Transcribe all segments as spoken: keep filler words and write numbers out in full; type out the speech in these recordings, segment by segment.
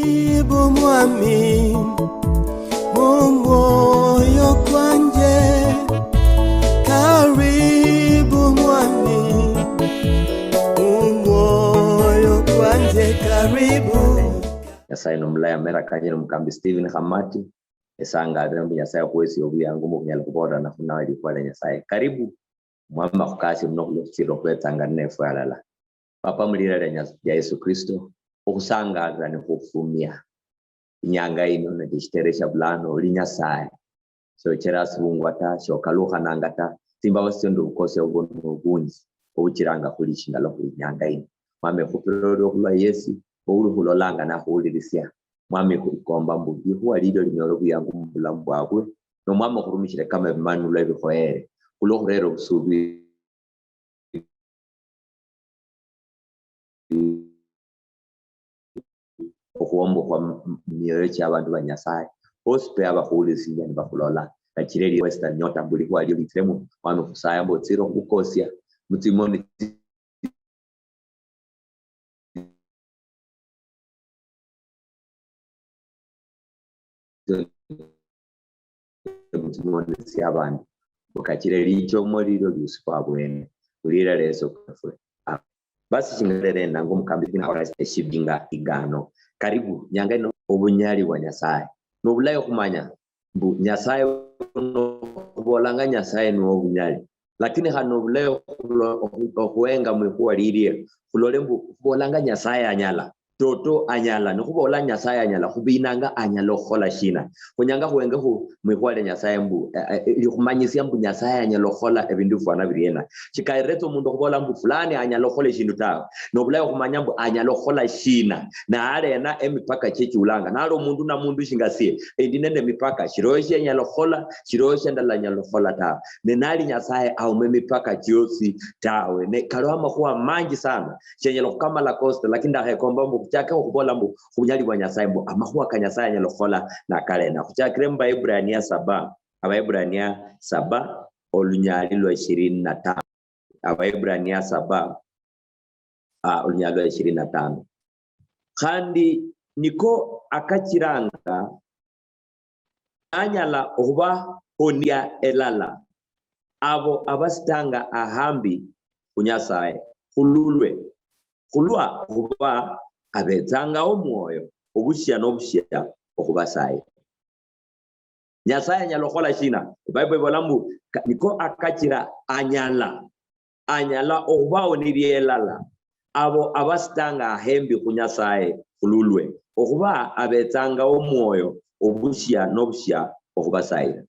Karibu mwami, mumwoyo kwanje. Karibu mwami, mumwoyo kwanje, karibu. Nyasaye nomulayi, amera kanyire mukambi Stephen Khamati. Esangalira mbu Nyasaye akhuhesie obuyangu mbu khunyala khubolana khunawe likhuwa lia Nyasaye. Karibu. Mwami akhukasie muno khulwa okhuchira okhubetsanga ninefwe alala. Papa, mulira lia Nya-, lia Yesu Kristo, okhusangalira ni khukhufumia inyanga ino nende eshitere shia bulano, oli Nyasaye. Shochera asibungwa ta, shokalukhananga ta. Tsimbabasi tsio nende obukosia obwo nobunji obuchiranga khuli shingala khuli inyanga ino. Mwami, ekhupira orio khulwa yesi ouli khulolanga nakhuwulirisia. Mwami, khulikomba mbu likhuwa lilio linyole obuyangu mubulamu bwabwe, nomwami okhurumishire kama ebimanulwa ebikhoyere khulwo khurera obusuubiri okhuomba okhwa mu mioyo chia abandu ba Nyasaye. Bosi pe abakhuwulirisinjia nibakhulola, kachira eli Western Nyota mbu likhuwa lilio litsiremo, mwami khusaya mbu otsire okhubukosia mutsimoni mutsimonesi abandu, mbu kachire lichomo lilio liusifu abwene, ulira leso kwefwe. Basi shingalere nango mukambi kina ora eshibinga igano. Karibu, nyanga ino obunyali bwa Nyasaye. Nobulayi okhumanya mbu Nyasaye uno, khubolanga Nyasaye niwo obunyali. Lakini khandi nobulayi okhulo-, okhu-, okhuhenga mwikhuwa lilie, khulole mbu khubolanga Nyasaye anyala. Toto anyala, nikhubola Nyasaye anyala, khubinanga anyala okhukhola shina? Khunyanga khuhenge khu mwikhuwa lia Nyasaye mbu, eh, eh, likhumanyisia mbu Nyasaye anyala okhukhola ebindu bifwana biriena. Shikayiretsa omundu okhubola mbu fulani anyala okhukhola eshindu tawe. Nobulayi okhumanya mbu anyala okhukhola shina, na alena emipaka chie chiulanga. Nali omundu na mundu shinga sie, endi nende emipaka, shiroyo shianyala okhukhola, shiroyo shiandala anyala okhukhola tawe. Ne nali Nyasaye auma emipaka chiosi tawe. Ne kaliho amakhuwa manji sana. Shenyala okhukamala kosi ta, lakini ndakhekomba mbu khuchake okhubola mbu khubunyali bwa Nyasaye, mbu amakhuwa ka Nyasaye anyala okhukhola nakalena. Khuchakire mu Baebrania saba, Abaebrania saba, olunyali lwa ishirini na tano. Abaebrania saba, ah, olunyali lwa ishirini na tano. Khandi niko akachiranga anyala okhubahonia elala abo abasitanga ahambi khu Nyasaye khululwe, khulwa okhuba abetsanga omwoyo obushia nobushia okhubasayira. Nyasaye anyala okhukhola shina? Bible ibola mbu ka-, niko akachira anyala, anyala okhubaho nilielala abo abasitanga ahembi khu Nyasaye khululwe, okhuba abetsanga omwoyo obushia nobushia okhubasayira.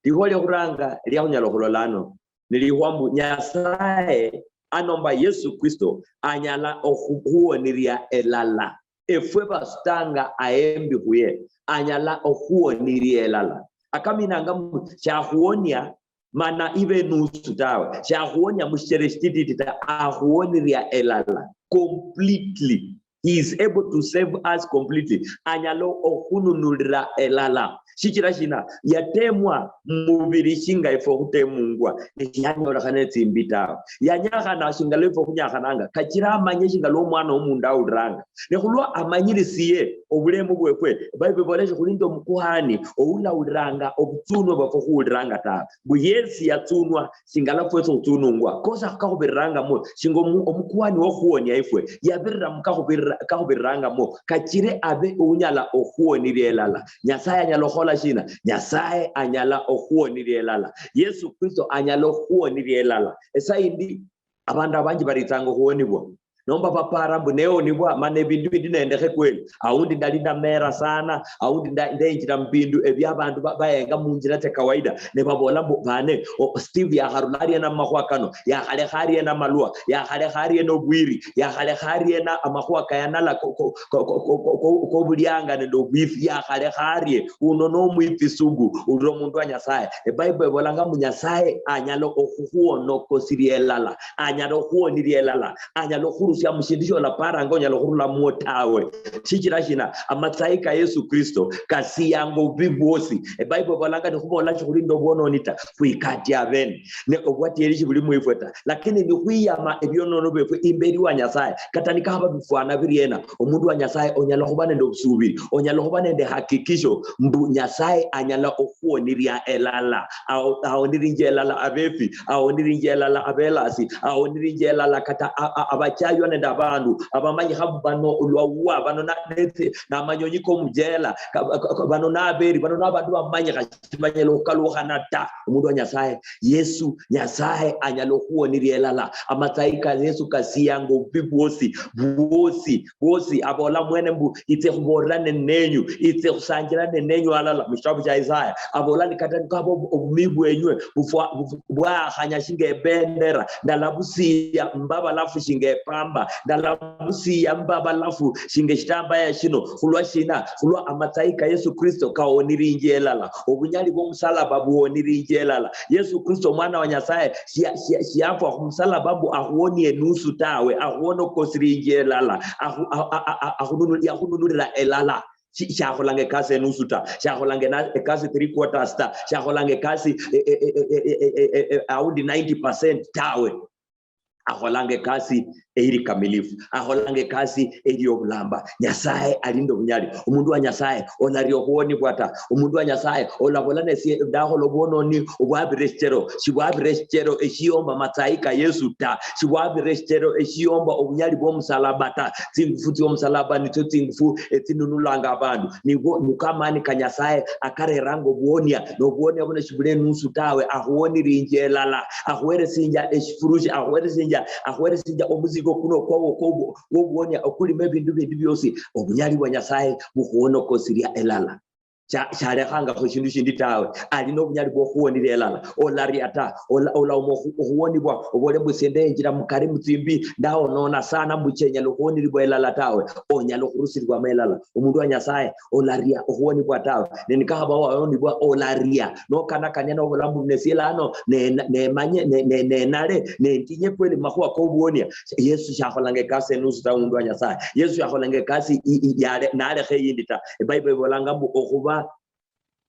Likhuwa lia khuranga lia khunyala okhulola ano ni likhuwa mbu Nyasaye anomba Yesu Kristo anyala okhuhuoniria elala. Efwe basutanga aembi khuye, anyala okhuhuoniria elala. Akaminanga mbu shakhuonia mana ibe nusu tawe, shakhuonia mushere shitititi ta, akhuoniria elala completely. He is able to save us completely. Anyala okhununulira elala. Shichira shina? Yatemwa mumubiri shinga ifwe okhutemungwa. Ne yanyolekhana netsimbi tawe. Yanyakhana shingala ifwe okhunyakhananga. Kachira amanye shingala omwana womundu awuliranga. Ne khulwa amanyirisiye obulemu bwefwe, Bible ibola shi khuli nende omukuhani oulawuliranga obutsunwa bwefwe khuwuliranga tawe. Mbu Yesu yatsunwa shingala fwesi khutsunungwa. Kosi ako kakhubirirangamo, shinga omu-, omukuhani wokhuwonia ifwe, yabirira mu kakhubirira-, kakhubirirangamo, kachire abe ounyala okhuhuoniria elala. Nyasaye anyala okhukhola shina? Nyasaye anyala okhuhuoniria elala. Yesu Kristo anyala okhuhuoniria elala. Esaa yindi abandu abanji baritsanga okhuonibwa. Nomba bapara mbu newonibwa mana ebindu bindi nendekhe kweli. Aundi ndali ndamera sana, aundi nda-, ndenjira mubindu ebia abandu ba-, bayenga munjira tsia kawaida. Ne babola mbu bane, o, Steve yakharula ariena mumakhuwa kano, yakhalekha ariena amalwa, yakhalekha ariena obwiri, yakhalekha ariena amakhuwa kayanala ko-, ko-, ko-, kobulianga nende obwifi, yakhalekha arie, uno nomwifi sugu, uli omundu wa Nyasaye. Ebible ebolanga mbu Nyasaye anyala okhukhwonokosiria elala, anyala okhuhuoniria elala, anyala okhurusia okhurusya mushindu sholaparanga onyala okhurulamuo tawe. Shichira shina? Amatsayi ka Yesu Kristo kasiyanga obubi bwosi. Ebible ebolanga nikhubola shikhuli nende obwononi ta, khwikati abene. Ne obwatieri shibuli mwifwe ta. Lakini nikhwiyama ebionono biefwe imberi wa Nyasaye, kata nikakhaba bifwana biriena, omundu wa Nyasaye onyala khuba nende obusubiri, onyala khuba nende hakikisho mbu Nyasaye anyala okhuoniria elala. Ao-, aonirinjia elala abefi, aonirinjia elala abelasi, aonirinjia elala kata a-, a-, abachaywa nende abandu abamanyikha mbu bano olwa uwa, bano na-, netse-, namanyonyi komujela, ka-, ka-, ka-, bano naberi, bano nabandu bamanyikha, shibanyala okhukalukhana ta. Omundu wa Nyasaye, Yesu, Nyasaye anyala okhuoniria elala. Amatsayi ka Yesu kasiyanga obubi bwosi, bwosi, bwosi. Abola mwene mbu, "Itse khubolera nenenyu, itse khusanjira nenenyu alala." Mushitabu shia Isaya, abola ni kata nikaba obu-, obumi bwenywe bufwa-, buf-, bwakhanya shinga ebendera, ndalabusiya mbabalafu shinga epamba, ndalabusiya mbabalafu shinga eshitambaya shino. Khulwa shina? Khulwa amatsayi ka Yesu Kristo kaonirinjia elala. Obunyali bwomusalaba buonirinjia elala. Yesu Kristo omwana wa Nyasaye shia-, shia-, shiafwa khumusalaba mbu akhuonie enusu tawe, akhuonokosirinjia elala, akhu-, a-, a-, a-, a-, akhununu-, yakhununulira elala. Shi-, shakholanga ekasi enusu ta, shakholanga ena-, ekasi three quarters ta, shakholanga ekasi, e, e, e, aundi ninety percent tawe. Akholanga ekasi eyiri kamilifu, akholanga ekasi eyiri obulamba. Nyasaye ali nende obunyali. Omundu wa Nyasaye olaria okhuonibwa ta. Omundu wa Nyasaye olabola, "Nesie ndakhola obwononi obwabira eshichero." Shibwabira eshichero eshiomba matsayi ka Yesu ta. Shibwabira eshichero eshiomba obunyali bwomusalaba ta. Tsingufu tsiomusalaba nitsio tsingufu etsinunulanga abandu. Nibo, niko amani ka Nyasaye akareranga obuonia. Nobuonia buno shibuli enusu tawe, akhuonirinjia elala, akhuheresinjia eshifurushi, akhuheresinjia, akhuheresinjia omuzigo kuno kwowo kwobu-, kwobuonia okulimo ebindu bindi biosi. Obunyali bwa Nyasaye bukhuonokosiria elala. Sha-, shalekhangakho eshindu shindi tawe. Ali nobunyali bwokhuonira elala. Olaria ta, ola-, olauma okhu-, okhuonibwa, obole mbu esie ndenjira mukari mutsimbi, ndaonona sana mbu chenyala okhuoniribwa elala tawe. Onyala okhurusiribwamo elala. Omundu wa Nyasaye, olaria okhuonibwa tawe. Ne nikakhaba waonibwa, olaria. Nokanakania nobola mbu, "Nesie lano, ne-, nemanye, ne-, ne-, nenale, nendinye kweli makhuwa kobuonia." Yesu shakholanga ekasi enusu ta, omundu wa Nyasaye. Yesu shakholanga ekasi i-, i-, yale-, nalekha eyindi ta. Ebible ibolanga mbu okhuba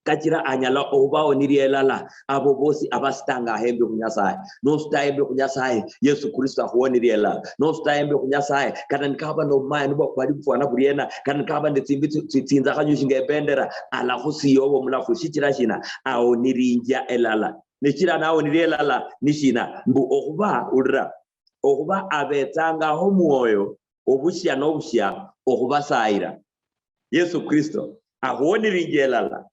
kachira anyala okhubaoniria elala abo bosi abasitanga ahembi khu Nyasaye. Nosuta ahembi khu Nyasaye, Yesu Kristo akhuoniria elala. Nosuta ahembi khu Nyasaye, kata nikaba nomumaya nibwo kwali bufwana buriena, kata nikaba nende tsimbi tsi-, tsi-, tsinzakhanyu shinga ebendera, alakhusiya oba omulafu. Shichira shina? Aonirinjia elala. Nechira naoniria elala nishina? Mbu okhuba, ulira, okhuba abetsangaho omwoyo obushia nobushia okhubasayira. Yesu Kristo akhuonirinjia elala.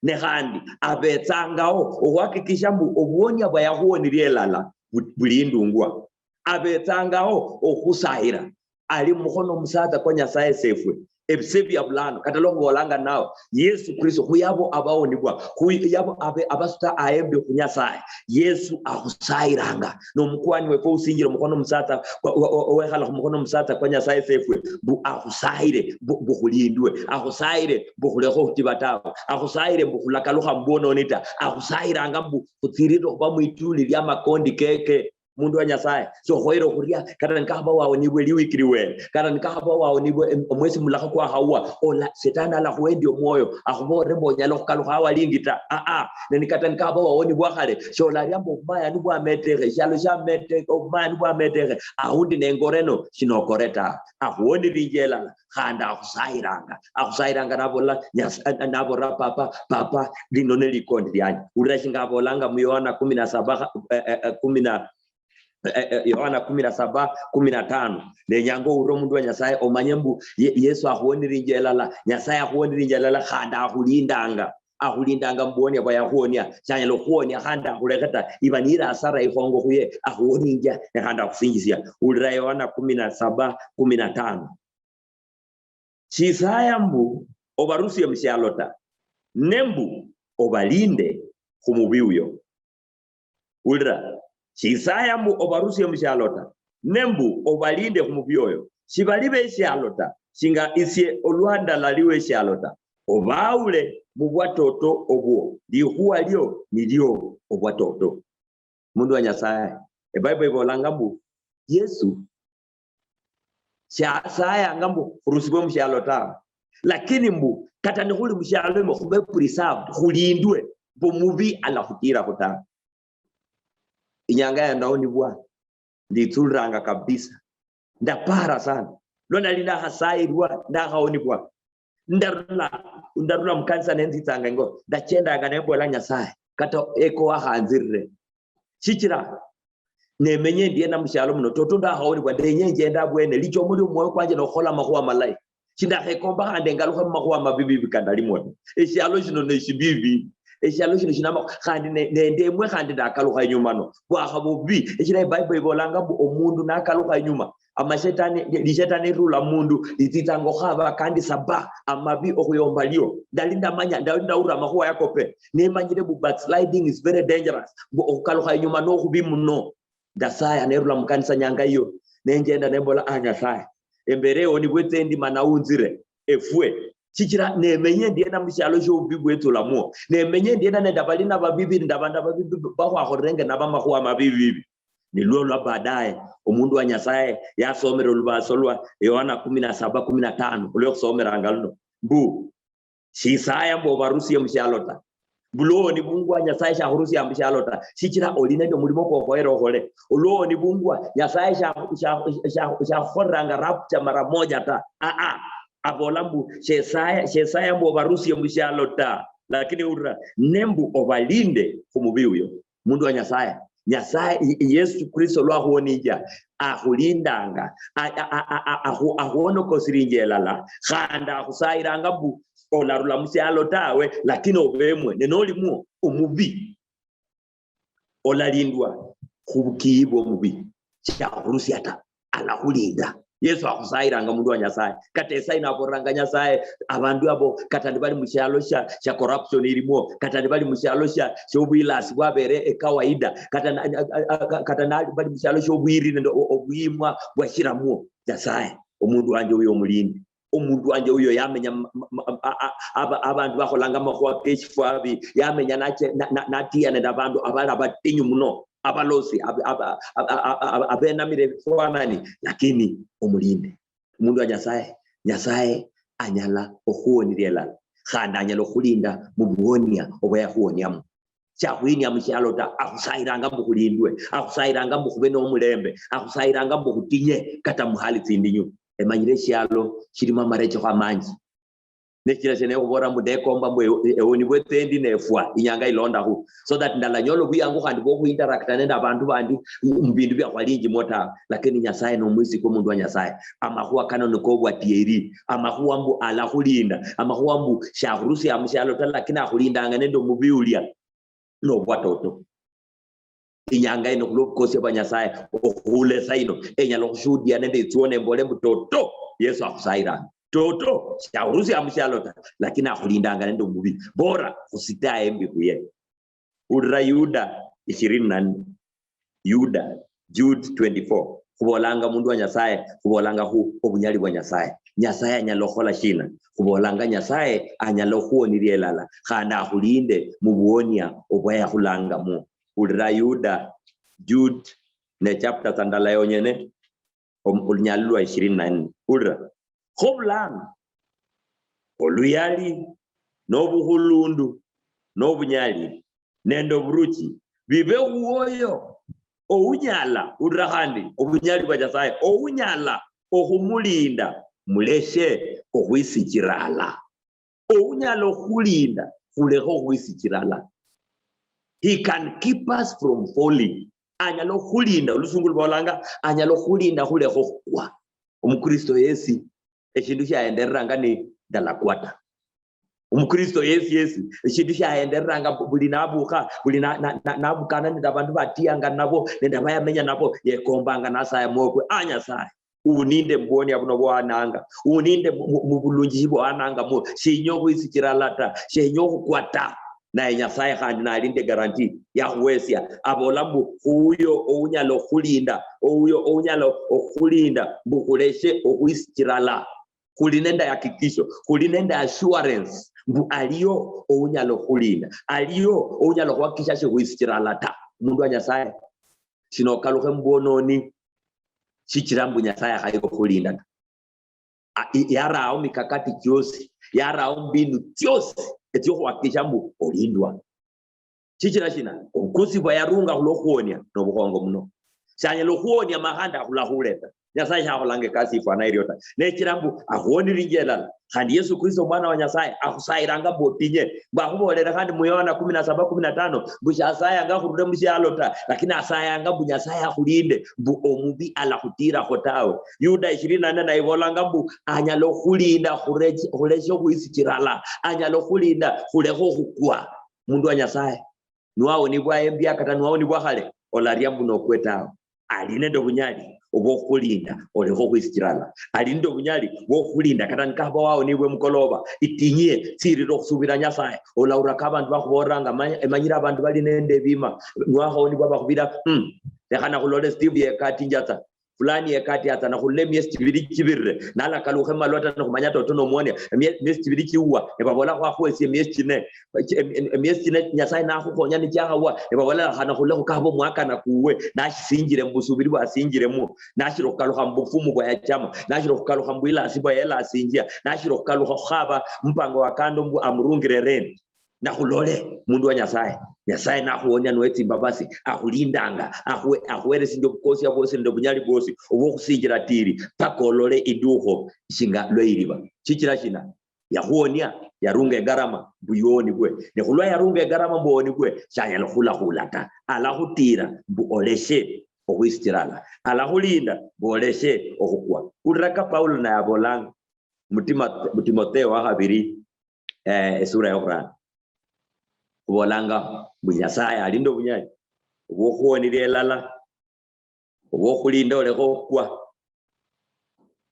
Ne khandi abetsangao okhuhakikisha mbu obuonia bwa yakhuonirie elala bu-, bulindungwa. Abetsangao okhusayira. Ali mumukhono omusatsa kwa Nyasaye sefwe. Ebise bia bulano, kata lwa khubolanga nao, Yesu Kristo, khuyabo abaonibwa, khuyabo abe-, abasuta aembi khu Nyasaye, Yesu akhusayiranga. Nomukwani wefu ousinjire mukhono musatsa, wa-, wa-, wa-, owekhala khumukhono musatsa kwa Nyasaye sefwe, mbu akhusayire, mbu, mbu khulindwe, akhusayire, mbu khulekhe okhutiba tawe, akhusayire, mbu khulakalukha mubwononi ta, akhusayiranga mbu khutsirire okhuba mwituli lia makondi keke. Mundu wa Nyasaye, sokhoyere okhuria, kata nikakhaba waonibwe liwiki liwene, kata nikakhaba waonibwe em-, omwesi mulakha kwakhauwa, ola, Shetani alakhuhendi omwoyo, akhubolere mbu onyala okhukalukha awalingi ta. Ah, ah. Ne nikata nikaba wawonibwa khale, sholaria mbu obumayani bwametekhe, eshialo shiametekhe, obumayani bwametekhe, aundi nengore no, shinokore ta. Akhuwonirinjia elala, khandi akhusayiranga. Akhusayiranga nabola, Nyas-, a-, a-, nabola, "Papa, Papa, lino nelikondi lianje." Ulira shinga abolanga mu Yohana kumi na saba, kha-, eh, eh, eh, kumi na, eh, eh, Yohana kumi na saba, kumi na tano. Nenyanga oulire omundu wa Nyasaye, omanye mbu Ye-, Yesu akhuwonirinjia elala, Nyasaye akhuwonirinjia elala, khandi akhulindanga. Akhulindanga mubuonia bwa yakhuonia, shanyala okhuonia khandi akhulekhe ta. Iba niyiri asara ikhongo khuye, akhuoninjia, ne khandi akhusinjisia. Ulira Yohana kumi na saba, kumi na tano. Shisaya mbu obarusie mushialo ta, ne mbu obalinde khumubi uyo. Ulira, shisaya mbu obarusie mushialo ta, ne mbu obalinde khumubi oyo. Shibali beshialo ta, shinga isie olwa ndalali weshialo ta. Obaule mubwatoto obwo, likhuwa lio nilio obwatoto. Mundu wa Nyasaye, eBible ibolanga mbu Yesu Shasayanga mbu khurusibwe mushialo tawe. Lakini mbu kata nikhuli mushialo imwo khube preserved, khulindwe, mbu mubi alakhutirakho tawe. Inyanga ya ndaonibwa, nditsuliranga kabisa. Ndapara sana. Lwa nali ndakhasayirwa, ndakhaonibwa. Ndarula, ndarula mukanisa nenzitsanga ingo, ndachendanga nembola Nyasaye, kata eko wakhanzirire. Shichira, nemenye ndiena mushialo muno, toto ndakhaonibwa, ndenye njenda abwene, lichomo lio mwoyo kwanje nokhukhola amakhuwa malayi. Shindakhekomba khandi engalukhe mumakhuwa mabibi kandalimwo ta. Eshialo shino neshibibi. Eshialo shino shinama, khandi ne-, nende emwe khandi ndakalukha inyuma no. Bwakhaba obubi. Eshira Bible ibolanga mbu omundu nakalukha inyuma, amashetani, li-, lishetani lirula mundu, litsitsanga okhaba kandi saba amabi okhuyomba lio. Ndali ndamanya, ndali ndaura amakhuwa yako pe. Nemanyire mbu backsliding is very dangerous. Mbu okhukalukha inyuma nokhubi muno. Ndasaya nerula mukanisa nyanga iyo, nenjenda nembola, "Ah, Nyasaye, embere ewo nibwo etsendi mana unzire, efwe." Shichira nemenye ndiena mushialo shiobubi bwetsulamwo. Nemenye ndiena nende abali nababibi, nende abandu ababibi bakhwakhorerenge nabo amakhuwa mabibi. Nilwo lwa baadaye, omundu wa Nyasaye yasomera olubaso lwa Yohana kumi na saba, kumi na tano, olwekhusomeranga luno. Mbu, shisaya mbu obarusie mushialo ta. Buloni bungwa Nyasaye shakhurusia mushialo ta. Shichira oli nende omulimo kwokhoyere okhole. Olwoni bungwa Nyasaye sha-, sha-, sha-, shakhukholelanga rapture mara moja ta. Ah, ah. Abola mbu, "Shesaya, shesaya mbu obarusie mushialo ta. Lakini urira, ne mbu obalinde khumubi uyo." Mundu wa Nyasaye. Nyasaye, Ye-, Yesu Kristo lwakhuonija, akhulindanga, a-, a-, a-, a-, a-, akhu-, akhuonokosirinje elala, khandi akhusayiranga mbu olarula mushialo tawe, lakini obemwe, ne nolimwo omubi, olalindwa khubukiyi bwomubi, shakhurusia ta. Alakhulinda. Yesu akhusayiranga mundu wa Nyasaye. Kata esayi nabolanga Nyasaye, abandu abo kata nibali mushialo shia, shia corruption ilimwo, kata nibali mushialo shia, shiobwilasi bwabere ekawaida, kata na, a, a, a, kata na, bali mushialo shiobwiri nende o-, obwimwa bwashiramwo, Nyasaye, omundu wanje uyo omulindi. Omundu wanje uyo yamenya ma-, ma-, ma-, a-, a-, aba-, abandu bakholanga amakhuwa keshifwabi, yamenya nache-, na-, na-, natiya nende abandu abali abatinyu muno, abalosi, ab-, ab-, ab-, ab-, ab-, ab-, abenamire efwanani, lakini omulinde. Omundu wa Nyasaye, Nyasaye anyala okhuwoniria elala, khandi anyala okhulinda mubuwonia obwa yakhuwoniamo. Shakhuyinia mushialo ta, akhusayiranga mbu khulindwe, akhusayiranga mbu khube nomulembe, akhusayiranga mbu khutinye kata muhali tsindinyu. Emanyire eshialo shilimo amarechekho amanji. Neshira shene khubola mbu ndekomba mbu ewo, ewo nibwo etsendi nefwa inyanga ilondakhu, so that ndalanyola obuyangu khandi bwokhuinteracta nende abandu bandi mu, mubindu biakhwalinjimwo ta. Lakini Nyasaye nomwisiki omundu wa Nyasaye. Amakhuwa kano nikobwatieri. Amakhuwa mbu alakhulinda. Amakhuwa mbu shakhurusia mushialo ta, lakini akhulindanga nende omubi ulia. Nobwatoto. Inyanga ino khulwa obukosia bwa Nyasaye, okhula esaa ino, enyala okhushuhudia nende itsuone embole mbu toto, Yesu akhusayiranga. Toto, shakhurusia mushialo ta, lakini akhulindanga nende omubi. Bora, khusitaye embi khuye. Ulira Yuda ishirini na nne. Yuda, Jude twenty-four. Khubolanga mundu wa Nyasaye, khubolanga khu obunyali bwa Nyasaye. Nyasaye anyala okhukhola shina? Khubolanga Nyasaye anyala okhuwoniria elala, khandi akhulinde mubuwonia obwa yakhulangamo. Ulira Yuda, Jude, ne chapter tsa ndala yonyene, om-, olunyali lwa ishirini na nne. Ulira. Kho bulano, oluyali, nobukhulundu, nobunyali, nende oburuchi, bibe khuoyo ounyala, ulira khandi, obunyali bwa Nyasaye, ounyala okhumulinda, muleshe okhwisichirala. Ounyala okhulinda, khulekhe okhwisichirala. He can keep us from falling. Anyala okhulinda, olusungu lubolanga, anyala okhulinda khulekhe okhukwa. Omukristo yesi, eshindu shiaendereranga ni ndalakwa ta. Omukristo yesi yesi, eshindu shiaendereranga bu-, buli nabukha, buli na-, na-, na-, nabukana nende abandu batiyanga nabo, nende abayamenya nabo, yekombanga nasaya mokwe, "Ah, Nyasaye, uninde mubuonia buno bwananga, uninde mu, mu, mubulunjishi bwananga mu, shinya okhwisichirala ta, shinya okhukwa ta." Naye Nyasaye khandi nali nende guarantee yakhuwesia, abola mbu, "Khuyo ounyala okhulinda, ouyo ounyala okhulinda, mbu khuleshe okhwisichirala." Khuli nende hakikisho, khuli nende assurance mbu aliyo ounyala okhulinda, aliyo ounyala okhuhakikisha shikhwisichirala ta. Omundu wa Nyasaye, shinokalukhe mubwononi, shichira mbu Nyasaye akhayika okhulinda ta. A-, i-, yarao mikakati chiosi, yarao mbinu chiosi echiokhwakikisha mbu olindwa. Shichira shina? Obukusi bwa yarunga khulwo khuonia nobukhongo muno. Shanyala okhuonia makhanda akhula khuleta. Nyasaye shakholanga ekasi ifwana irio ta. Nechira mbu akhuonirinje elala. Khandi Yesu Kristo, Omwana wa Nyasaye, akhusayiranga mbu otinye. Mbu akhubolere khandi mu Yohana kumi na saba kumi na tano, mbu shasayanga khurule mushialo ta, lakini asayanga mbu Nyasaye akhulinde, mbu omubi alakhutirakho tawe. Yuda ishirini na nne naibolanga mbu anyala okhulinda khuleshe, khuleshe okhwisichirala, anyala okhulinda khulekhe okhukwa. Mundu wa Nyasaye, niwawonibwa embia kata niwawonibwa khale, olaria mbu nokwe tawe. Ali nende obunyali obwokhulinda olekhe okhwisichirala. Ali nende obunyali bwokhulinda kata nikaba wawonibwa emukoloba, itinyie, tsirira okhusubira Nyasaye. Olauraka abandu bakhubolanga, "Manya-, emanyire abandu bali nende ebima." Niwakhawonibwa bakhubira, "Hmm, lekha nakhulole Steve yekatinjatsa." Fulani yekati atsa nakhulula emiesi chibiri chibirire, nalakalukha emalwa ta, nokhumanya toto nomuonia. Emie-, emiesi chibiri chiuwa, nebabola khwakhwesia emiesi chine. Em-, em-, emiesi chine Nyasaye nakhukhonya nichiakhawa, nebabola khana khulekho kaba omwakana kuwe, nashisinjire mubusubiri bwasinjiremo, nashiri okhukalukha mubufumu bwayachama, nashiri okhukalukha mubwilasi bwayelasinjia, nashiri okhukalukha khukhaba mpango wa kando mbu amurungire rent. Nakhulole, mundu wa Nyasaye. Nyasaye nakhuwonia nowe tsimbabasi, akhulindanga, akhwe-, akhuweresinjia obukosia bwosi nende obunyali bwosi obwokhusinjira tiri, paka olole idukho shinga lweiliba. Shichira shina? Yakhuwonia, yarunga egarama mbu iwe onibwe. Ne khulwa yarunga egarama mbu onibwe, shanyala khulakhula ta. Alakhutira mbu oleshe okhwisichirala. Alakhulinda mbu oleshe okhukwa. Ulira ka Paulo naye abolanga mu Timo-, mu Timotheo wa khabiri, eh, esura yokhurano. Khubolanga mbu Nyasaye ali nende obunyali obwokhuwoniria elala, obwokhulinda olekha okhukwa,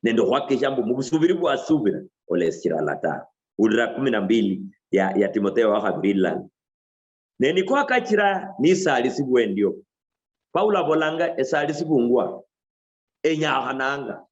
nende okhwakikisha mbu mubusubiri bwasubira olesichirala ta. Ulira kumi na mbili ya, ya Timotheo wa khabiri ilala. Ne niko akachira nisalisibwa endio. Paulo abolanga esalisibungwa enyakhananga.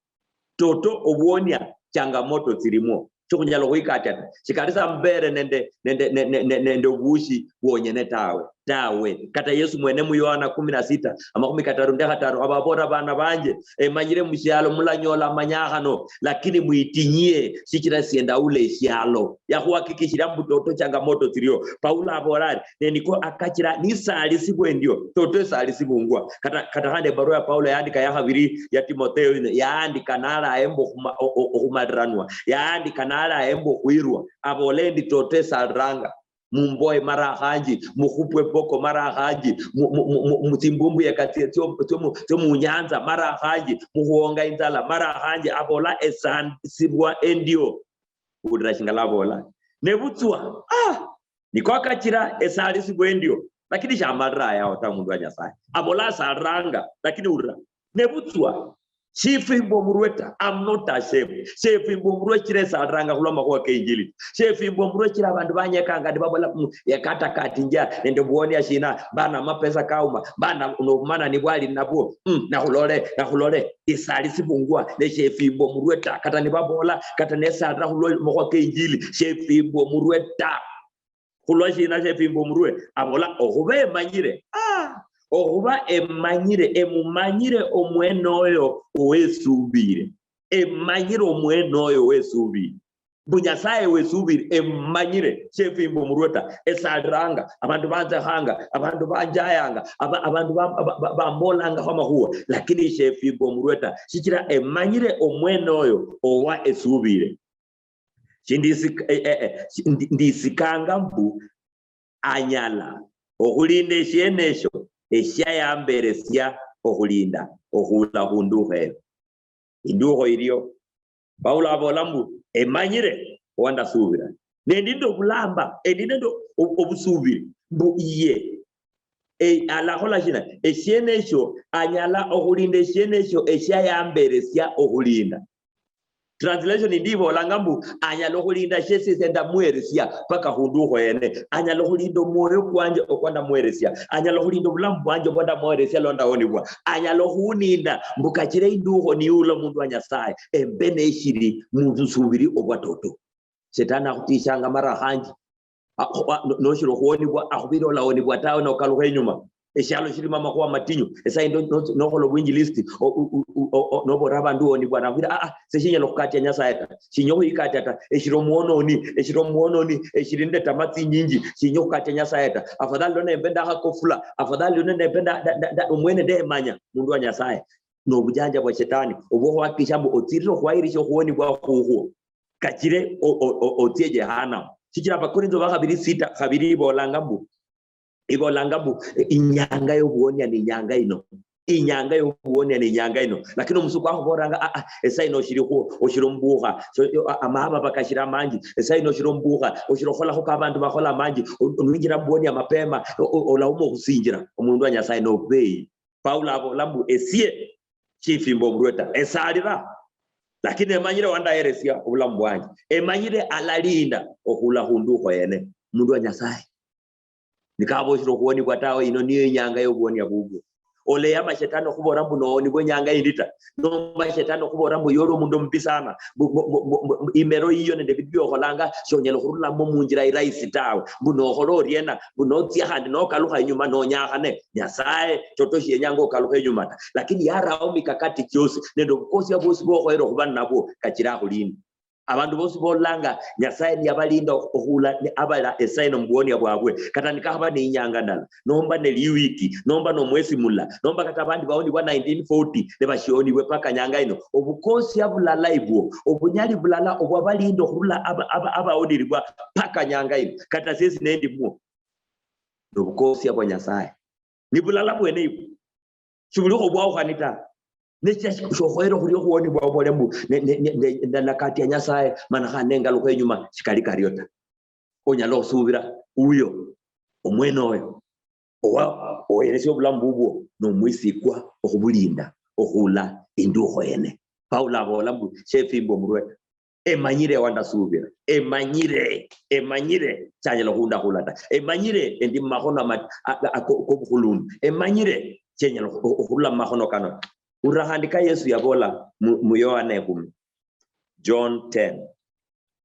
Toto obwonia changamoto tsilimwo. Chikhunyala khwikatia ta. Shikali sa mbere nende, nende, ne-, ne-, ne-, nende obushi bwonyene tawe. Tawe. Kata Yesu mwene mu Yohana kumi na sita, amakhumi kataru nende khataru, ababola, "Bana banje, emanyire mushialo mulanyola amanyakhano, lakini mwitinyie, shichira sie ndaula eshialo." Yakhuhakikishira mbu toto changamoto tsirio. Paulo abola ari, ne niko akachira nisalisibwa endio, toto esalisibungwa. Kata, kata khandi ebarua ya Paulo yaandika ya khabiri ya Timotheo ino, yaandika nalaemba okhuma-, o-, o-, okhumaliranwa, yaandika nalaemba okhwirwa, abola endi toto esaliranga. Mumboe mara khanji, mukhupwe boko mara khanji, mu, mu, mu, mu, mutsimbumbu yeka tsio, tsio, tsio mu, tsio munyanza mara khanji, mukhuonga inzala mara khanji, abola esalisibwa endio. Ulira shingala abola. Nebutswa, ah, niko akachira esalisibwa endio, lakini shamalira yaho ta, mundu wa Nyasaye. Abola asaliranga, lakini ulira. Nebutswa, shifimba omurwe ta. I'm not ashamed. Shefimba omurwe chira esaliranga khulwa makhuwa ke injili. Shefimba omurwe chira abandu banyekanga nibabola, "Mm, yekata kati nja nende buonia shina, bana amapesa kauma, bana nobumanani bwali nabwo. Mm, nakhulole, nakhulole." Isalisibungwa, ne shefimba omurwe ta. Kata nibabola, kata nesalira khulwa makhuwa ke injili, shefimba omurwe ta. Khulwa shina shefimba omurwe? Abola, okhuba emanyire, ah, okhuba emanyire, emumanyire omwene oyo owesuubire. Emanyire omwene oyo owesuubire. Mbu Nyasaye wesuubire, emanyire, shefimba omurwe ta, esaliranga, abandu banzekhanga, abandu banjayanga, aba-, abandu ba-, ba-, ba-, bambolangakho amakhuwa, lakini shefimba omurwe ta, shichira emanyire omwene oyo owa esuubire. Shindisik-, eh, eh, eh, shi-, ndi-, ndisikanga mbu anyala okhulinda eshiene esho eshiayamberesia okhulinda okhuula khundukha eyo. Indukho irio, Paulo abola mbu, "Emanyire owandasuubira." Nendi nende obulamba, endi nende ob-, obusuubiri mbu iye, e, alakhola shina? Eshiene esho, anyala okhulinda eshiene esho eshiayamberesia okhulinda. Translation indi ibolanga mbu, "Anyala okhulinda shesi ese ndamuheresia paka khundukho yene." Anyala okhulinda omwoyo kwanje okwa ndamuheresia. Anyala okhulinda obulamu bwanje obwa ndamuheresia lwa ndawonibwa. Anyala okhuninda mbu kachira indukho niula omundu wa Nyasaye, embe neshiri mubusubiri obwa toto. Shetani akhutishanga mara khanji. A-, a-, no-, noshiri okhuwonibwa, akhubira olawonibwa tawe, nokalukha enyuma. Eshialo shilimo amakhuwa matinyu. Esayi ndo-, no-, nokhola obwinjilisti, o-, u-, u-, u-, o-, o-, nobola abandu woni bwana, akhwira, "Ah, ah, se shinyala khukatia Nyasaye ta. Shinyo khuyikatia ta. Eshira omwononi, eshira omwononi, eshiri nende tamaa tsinyinji, shinyo khukatia Nyasaye ta. Afadhali lone mbe ndakhakofula, afadhali lone mbe nda-, nda-, nda-, nda-, omwene ndemanya, mundu wa Nyasaye." Nobujanja bwa shetani, obwo khwakikisha mbu otsirire okhwairisha okhuwoni bwa khukhwo. Kachire o-, o-, o-, otsie Jehanamu. Shichira Abakorintho ba khabiri sita, khabiri ibolanga mbu, ibolanga mbu, "Inyanga yobuonia ni inyanga ino. Inyanga yobuonia ni inyanga ino." Lakini omusuku akhubolanga, "Ah, ah, esaa ino oshiri khuo, oshiri ombukha. So, a-, amahaba bakashira amanji. Esaa ino oshiri ombukha, oshiri okholakho ka abandu bakhola amanji. O-, onwinjira mubuonia mapema, o-, o-, olauma okhusinjira." Omundu wa Nyasaye nobubeyi. Paulo abola mbu, "Esie shifimba omurwe ta, esalira. Lakini emanyire wandaheresia obulamu bwanje. Emanyire alalinda okhula khundukho yene." Mundu wa Nyasaye. Nikaboshire okhuwonibwa tawe, ino niyo inyanga yobuwonia bubwo. Oleyama shetani okhubola mbu nowonibwa inyanga yindi ta. Nomba shetani okhubola mbu yoli omundu omubi sana. Mbu, mbu, mbu, mbu, mbu, imero yiyo nende bindu byokholanga, shonyala okhurulamo munjira irahisi tawe. Mbu nokhola oriena, mbu notsia khandi nokalukha inyuma nonyakhane. Nyasaye toto shiyenyanga okalukha inyuma ta. Lakini yarawo mikakati chiosi nende obukosia bwosi bwokhoyera okhuba ninabwo, kachira akhulinda. Abandu bosi bolanga Nyasaye niyabalinda okhula ni abala esaino mubuonia bwabwe, kata nikakhaba ni inyanga ndala, nomba ne liwiki, nomba nomwesi mula, nomba kata abandi baonibwa nineteen forty, nebashionibwe paka nyanga ino. Obukosia bulala ibwo, obunyali bulala obwabalinda okhurula aba-, aba-, abaoniribwa paka nyanga ino, kata siesi nendimwo. Nobukosia bwa Nyasaye. Ni bulala bwene ibwo. Shibulikho obwaukhani ta. Nechia shokhoyere okhulia okhuwoni bwao bole mbu, ne, ne, ne, ne, ndalakatia Nyasaye, mana khandi nengalukha inyuma, shikali kario ta. Onyala okhusubira uyo, omwene oyo, owa, oweresia obulamu bubwo, nomwisikwa okhubulinda, okhula indukho yene. Paulo abola mbu, "Shefimbwa omurwe ta." Emanyire wandasubira. Emanyire, emanyire chanyala khundakhula ta. Emanyire endi mumakhono ama-, a-, a-, ako-, kobukhulundu. Emanyire chenyala khu-, okhurula mumakhono kano. Urira khandi ka Yesu yabola mu, mu Yohana ekhumi. John ten.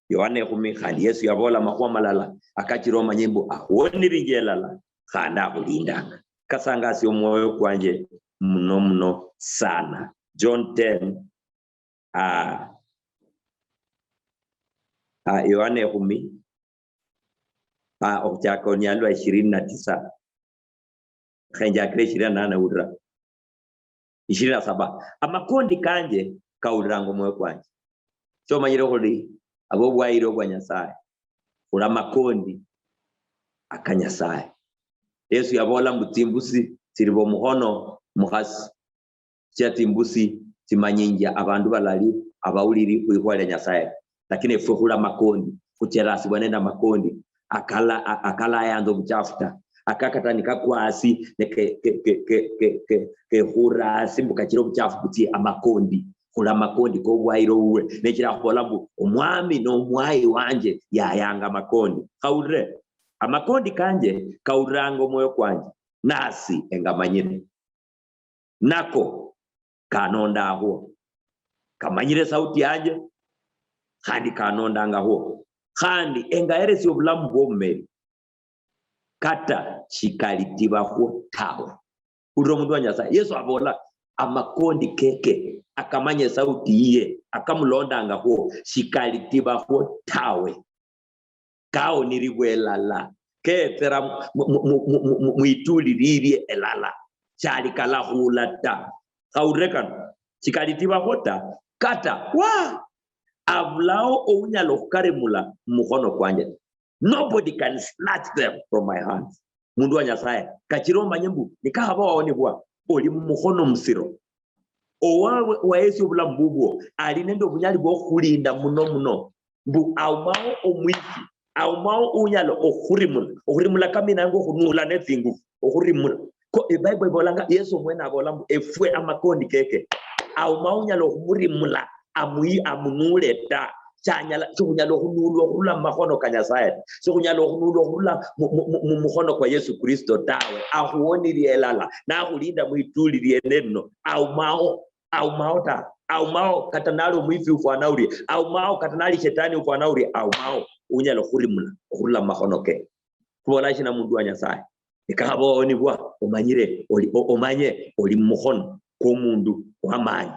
Yohana ekhumi, khandi Yesu yabola amakhuwa malala, akachira omanye mbu akhuwonirinje elala, khandi akhulindanga. Kasangasia omwoyo kwanje muno muno sana. John ten, Ah, ah, Yohana ekhumi, ah, okhuchaka olunyali lwa ishirini na tisa. Khenjakire ishirini na nane, wulira. Ishirini na saba. "Amakondi kanje kawuliranga omwoyo kwanje." Chomanyire khuli abo obwayire obwa Nyasaye. Khula amakondi aka Nyasaye. Yesu yabola mbu tsimbusi tsili bomukhono mukhasi. Chia tsimbusi tsimanyinjia abandu balali abawuliri khwikhuwa lia Nyasaye. Lakini efwe khula amakondi, khucherasibwa nende amakondi, akala-, a-, akalayanza obuchafu ta. Aka kata nikakwa asi, ne ke-, ke-, kekhura asi mbu kachira obuchafu butsie amakondi. Khula amakondi kobwayiro wuwe. Nechira akhubola mbu, "Omwami nomwayi wanje yayanga amakondi." Khawulire, "Amakondi kanje kawuliranga omwoyo kwanje, nasi engamanyire." Nako kanondakhwo. Kamanyire esauti yanje, khandi kanondangakhwo. Khandi engaheresia obulamu bwobumeri, kata shikalitibwakhwo tawe. Ulira omundu wa Nyasaye. Yesu abola, amakondi keke, akamanya esauti yiye, akamulondangakhwo, shikalitibwakhwo tawe. Kaoniribwa elala, ketsera mu, mu, mwituli lilie elala, shali kalakhula ta. Khawulire kano, shikalitibwakhwo ta, kata wa abulao ounyala okhukarimula mumukhono kwanje. Nobody can snatch them from my hands. Mundu wa Nyasaye, kachira omanye mbu nikakhaba waonibwa, oli mumukhono musiro. Owawe wahesia obulamu bubwo ali nende obunyali bwokhulinda muno muno, mbu aumao omwiki, aumao unyala okhurimula. Okhurimula kaminanga okhunuula netsingufu, okhurimula. Ko eBible ibolanga, Yesu omwene abola mbu efwe amakondi keke, aumao unyala okhumurimula, amuyi-, amunuule ta. Shanyala, shikhunyala okhunuulwa okhurula mumakhono ka Nyasaye ta. Shikhunyala okhunuulwa okhurula mu, mu, mu, mumukhono kwa Yesu Kristo tawe. Akhuwonirie elala, nakhulinda mwituli liene lino. Aumao, aumao ta. Aumao kata nali omwifi ufwana urie. Aumao kata nali shetani ufwana urie. Aumao unyala okhurimula okhurula mumakhono ke. Khubola shina mundu wa Nyasaye? Nikakhaba wawonibwa, omanyire oli, o-, omanye oli mumukhono kwomundu wamaani.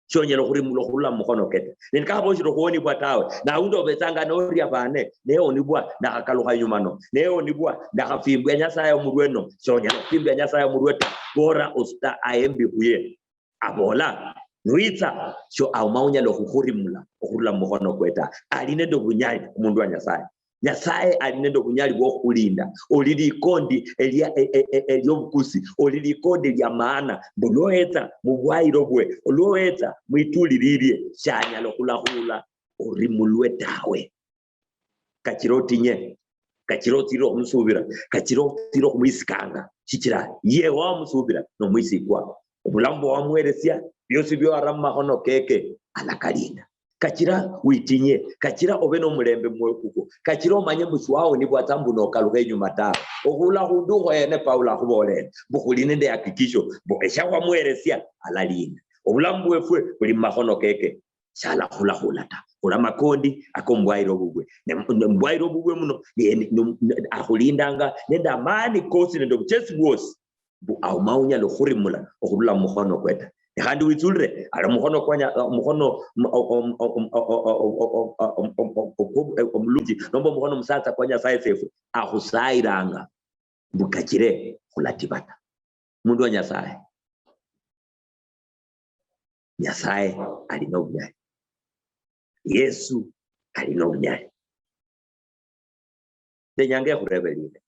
Shonyala okhurimula okhurula mumukhono kete. Ne nikaba oshiri okhuonibwa tawe, na aundi obetsanga noria bane, neonibwa, ndakhakalukha inyuma no, neonibwa, ndakhafimbwa Nyasaye omurwe no, shonyala okhufimbwa Nyasaye omurwe ta, bora osuta aembi khuye. Abola, nwitsa, sho auma unyala okhukhurimula okhurula mumukhono kwe ta. Ali nende obunyali omundu wa Nyasaye. Nyasaye ali nende obunyali bwokhulinda. Oli likondi elia-, e-, e-, e-, eliobukusi. Oli likondi lia maana. Mbu lwohetsa mubwayiro bwe, lwohetsa mwituli lilie, shanyala okhulakhula orimulwe tawe. Kachira otinye, kachira otsire okhumusuubira, kachira otsire okhumwisikanga, shichira ye wamusubira nomwisikwa. Obulamu bwa wamweresia, biosi bioara mumakhono keke, alakalinda. Kachira witinye, kachira obe nomulembe mumwoyo kukwo, kachira omanye mbu shiwaonibwa tsa mbu nokalukha inyuma tawe. Okhula khundu khwene Paulo akhubolere, mbu khuli nende hakikisho, mbu eshakhwamweresia, alalinda. Obulamu bwefwe buli mumakhono keke. Shalakhulakhula ta. Khula makondi akomubwayiro bubwe. Ne, ne mubwayiro bubwe muno, ne, ne, ne, akhulindanga nende amani kosi nende obuchesi bwosi. Mbu auma unyala okhurimula okhurula mumukhono kwe ta. Ne khandi witsulire, ali omukhono kwa Nya-, omukhono om-, om-, omulungi, nomba omukhono omusatsa kwa Nyasaye sefwe, akhusayiranga mbu kachire khulatiba ta. Mundu wa Nyasaye. Nyasaye ali nobunyali. Yesu ali nobunyali. Ndenyanga ekhurebe lile.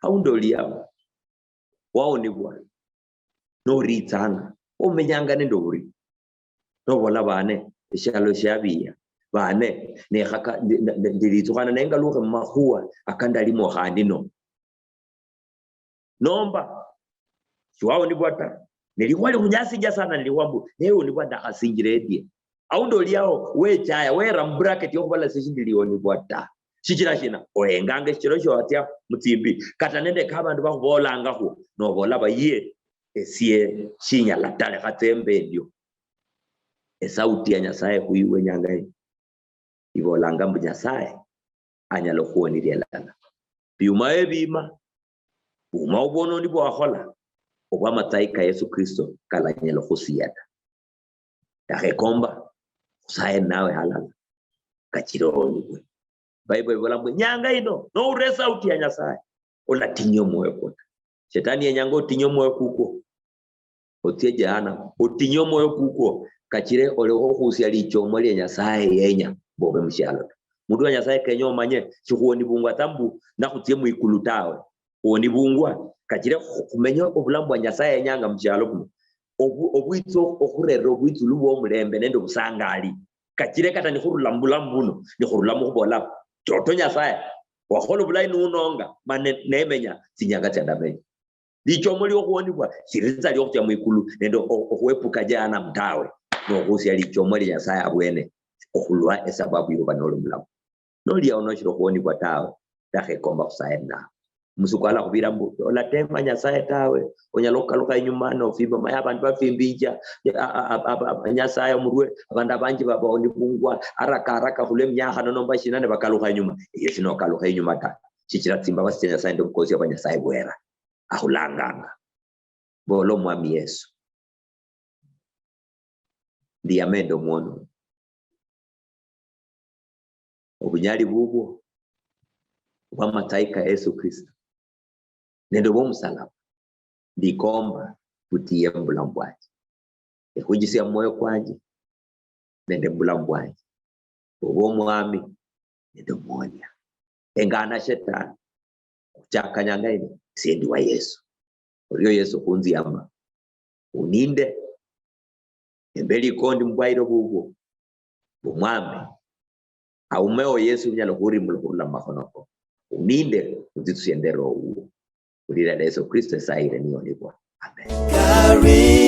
Aundi oli awo, waonibwa, noritsanga, omenyanga nende oburi. Nobola bane, eshialo shiabiya. Bane, nekhaka-, ndi-, ndi-, ndi-, ndilitsukhana nengalukhe mumakhuwa akandalimo khandi no. Nomba, shiwaonibwa ta. Nelikhuwa likhunyasinjia sana nelikhuwa mbu, neonibwa ndakhasinjira endie. Aundi oli ao, wechaya, wera mu bracket yokhubala seshindi lionibwa ta. Shichira shina? Ohenganga eshichiro shiotsia mutsimbi. Kata nende ka abandu bakhubolangakho, nobola bayie, esie shinyala ta, lekha tsembe endio. Esauti ya Nyasaye khuiwe nyanga ino ibolanga mbu Nyasaye anyala okhuhuoniria elala. Biumayo ebiima, buumawo obwononi bwawakhola, obwa amatsayi ka Yesu Kristo kalanyala okhusiya ta. Ndakhekomba khusaye nawe halala, kachire ohonibwe. Bible ibola mbu, nyanga ino, noura esauti ya Nyasaye, olatinya omwoyo kwo ta. Shetani yenyanga otinye omwoyo kukwo. Otsie Jehanamu, otinye omwoyo kukwo, kachire olekhe okhusia lichomo lia Nyasaye yenya mbu obe mushialo ta. Mundu wa Nyasaye kenya omanye, shikhuonibungwa ta mbu nakhutsie mwikulu tawe. Khuonibungwa, kachire khu-, khumenye obulamu bwa Nyasaye yenyanga mushialo kuno. Obu-, obwitsa okhurera obwitsulu bwomulembe nende obusangali. Kachire kata nikhurula mubulamu buno, nikhurula mukhubola, toto Nyasaye, wakhola obulayi nunonga, mane nemenya tsinyanga tsia ndamenya. Lichomo liokhuonibwa shiritsa liokhuchia mwikulu nende o-, okhwepuka jehanamu tawe, nokhusia lichomo lia Nyasaye abwene okhulwa esababu yoba noli mulamu. Noli ao noshiri okhuonibwa tawe, ndakhekomba khusaye nawe. Omusuku alakhubira mbu, olatema Nyasaye tawe, onyala okhukalukha inyuma nofimba, maya abandu bafimbinjia, a-, a-, a-, a-, a-, Nyasaye omurwe, abandu abanji ba-, baonibungwa, haraka haraka khulwa eminyakhano nomba shina nibakalukha inyuma. Eyo shinokalukha inyuma ta. Shichira tsimbabasi tsia Nyasaye nende obukosia bwa Nyasaye bwera. Akhulanganga. Bola, Omwami Yesu, ndiyamenda omwono. Obunyali bubwo, obwa amatsayi ka Yesu Kristo, nende obwomusalaba, ndikomba butiye mubulamu bwanje. Ekhwinjisia mumwoyo kwanje nende mubulamu bwanje. Obe Omwami nende Omuhonia. Engana Shetani. Khuchaka nyanga ino, esie ndi wa Yesu. Orio Yesu khunziama. Uninde. Embe likondi mubwayiro bubwo. Bumwambe. Aumeo Yesu unyala khurimula khurula mumakhono ko. Uninde, utsitsusie nde roho wuwo. Khulira Yesu Kristo esayire niyonibwa. Amen.